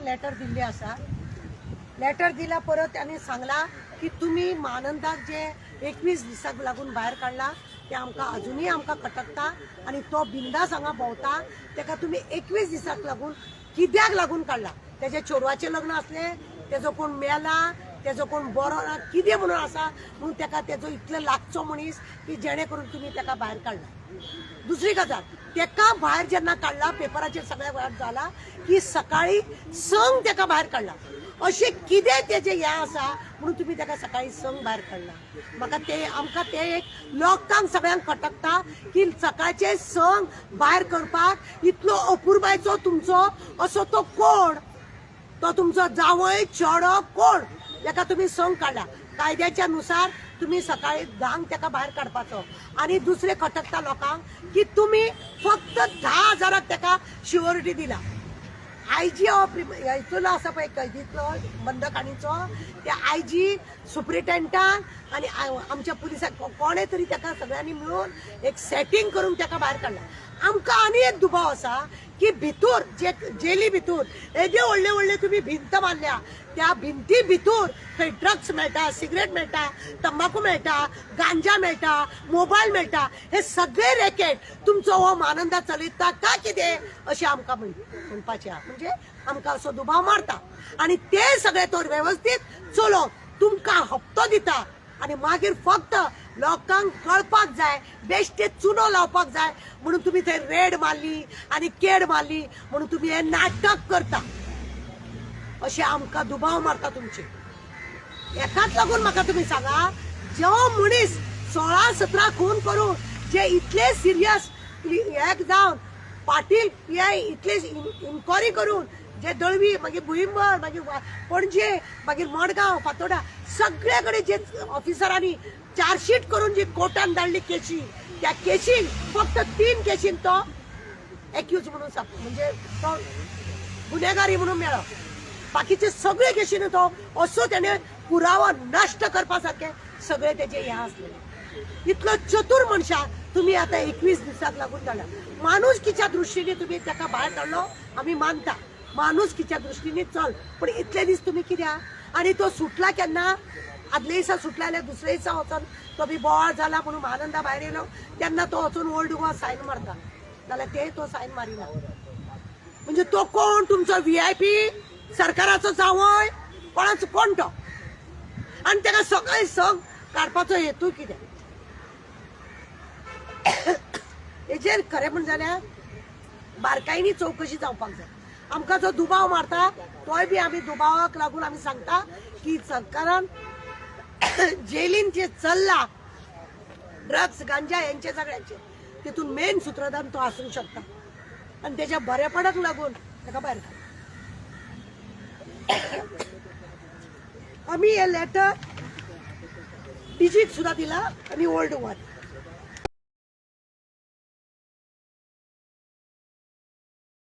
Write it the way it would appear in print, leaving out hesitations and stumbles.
Letter दिल्ली आसा. Letter दिला परत तांणी सांगला की तुमी मानंदाक जे 21 दिसाक लागून भायर काडला ते आमकां अजुनूय आमकां खटकता आनी तो बिंदास हांगा भोंवता, ताका तुमी 21 दिसाक लागून कित्याक लागून काडला? तेजे चेडवाचें लग्न आसलें, तेजो कोण मेला, तेजो कोण बरो ना, कितें म्हणून आसा म्हणून तेका तेजो इतलो लागचो मनीस की जेणे करून तुमी तेका भायर काडला. दुसरी गजाल, तेका भायर जेन्ना काडला पेपराचेर सगळ्या वेळार जाला की सकाळी 6 तेका भायर काडला, अशें कितें तेजें हें आसा म्हणून तुमी तेका सकाळी 6 भायर काडला? म्हाका ते आमकां ते एक लोकांक सगळ्यांक खटकता की सकाळचे 6 भायर करपाक इतलो अपुरबायचो तुमचो असो तो कोण, तो तुमचो जावय चेडो कोण तेका तुमी 6 काडला? कायद्याच्या नुसार तुमी सकाळी 10 तेका भायर काडपाचो. आनी दुसरें खटकता लोकांक की तुमी फक्त 10,000 तेका शुअरिटी दिला. I ji ऑफ हितून आसा पळय कैदींतलो बंदखाणीचो, त्या I जी सुप्रिटेंटान आनी आमच्या पुलिसांक कोणें तरी तेका सगळ्यांनी मिळून एक सेटींग करून तेका भायर काडला. आमकां आनी एक दुबाव आसा की भितूर जे जेली भितूर येदे व्हडले व्हडले तुमी भिंत बांदल्या, त्या भिंती भितूर थंय ड्रग्स मेळटा, सिगरेट मेळटा, तंबाकू मेळटा, गांजा मेळटा, मोबायल मेळटा, हे सगळे रॅकेट तुमचो हो मानंदा चलयता का कितें अशें आमकां म्हणपाचें आहा. म्हणजे आमकां असो दुबाव मारता आनी ते सगळे तो वेवस्थीत चलोवन तुमकां हप्तो दिता आनी मागीर फक्त लोकांक कळपाक जाय, बेश्टे चुनो लावपाक जाय म्हणून तुमी थंय रेड मारली आनी केड मारली म्हणून तुमी हें नाटक करता अशें आमकां दुबाव मारता तुमचे. एकाच लागून म्हाका तुमी सांगा, जो मनीस 16-17 खून करून जे इतले सिरियस हेक जावन पाटील पी I इतले इन्क्वायरी करून जे दळवी, मागीर भुईंबर, मागीर पणजे, मागीर मडगांव, फातोडा सगळे कडेन जे ऑफिसरांनी चार्जशीट करून जी कोर्टान धाडली केशी, त्या केशीन फक्त 3 केशीन तो एक्यूज म्हणून म्हणजे तो गुन्हेगारी म्हणून मेळ्ळो. बाकीचे सगळे केशीन तो असो तेणे पुरावो नश्ट करपा सारके सगळे तेजे हे आसलेले. इतलो चतुर मनशाक तुमी आतां 21 दिसाक लागून धाडला. माणुसकीच्या दृश्टीने तुमी ताका भायर काडलो आमी मानता, माणुसकीच्या दृश्टीने चल, पण इतले दीस तुमी कित्याक? आनी तो सुटला केन्ना? आदले दिसा सुटला जाल्यार दुसरे दिसा वचोन तो बी बोवाळ जाला म्हणून महानंदा भायर येयलो तेन्ना तो वचून ओल्ड गोवा सायन मारता, जाल्यार ते तो सायन मारिना. म्हणजे तो कोण तुमचो व्ही I P सरकाराचो जावय कोणाचो कोण तो? आनी ताका सकाळी 6 काडपाचो हेतू कितें? हेजेर खरें म्हण जाल्यार बारकायेनी चवकशी जावपाक जाय. आमकां जो दुबाव मारता तोय बी आमी दुबावाक लागून आमी सांगता की सरकारान जेलीन जे चल्ला ड्रग्स गांजा हेंचे सगळ्यांचे तितून मेन सुत्रधार तो आसूंक शकता आनी तेज्या बरेपणाक लागून ताका भायर काडला. आमी हे लेटर डीजीक सुद्दां दिला आनी ओल्ड गोवा.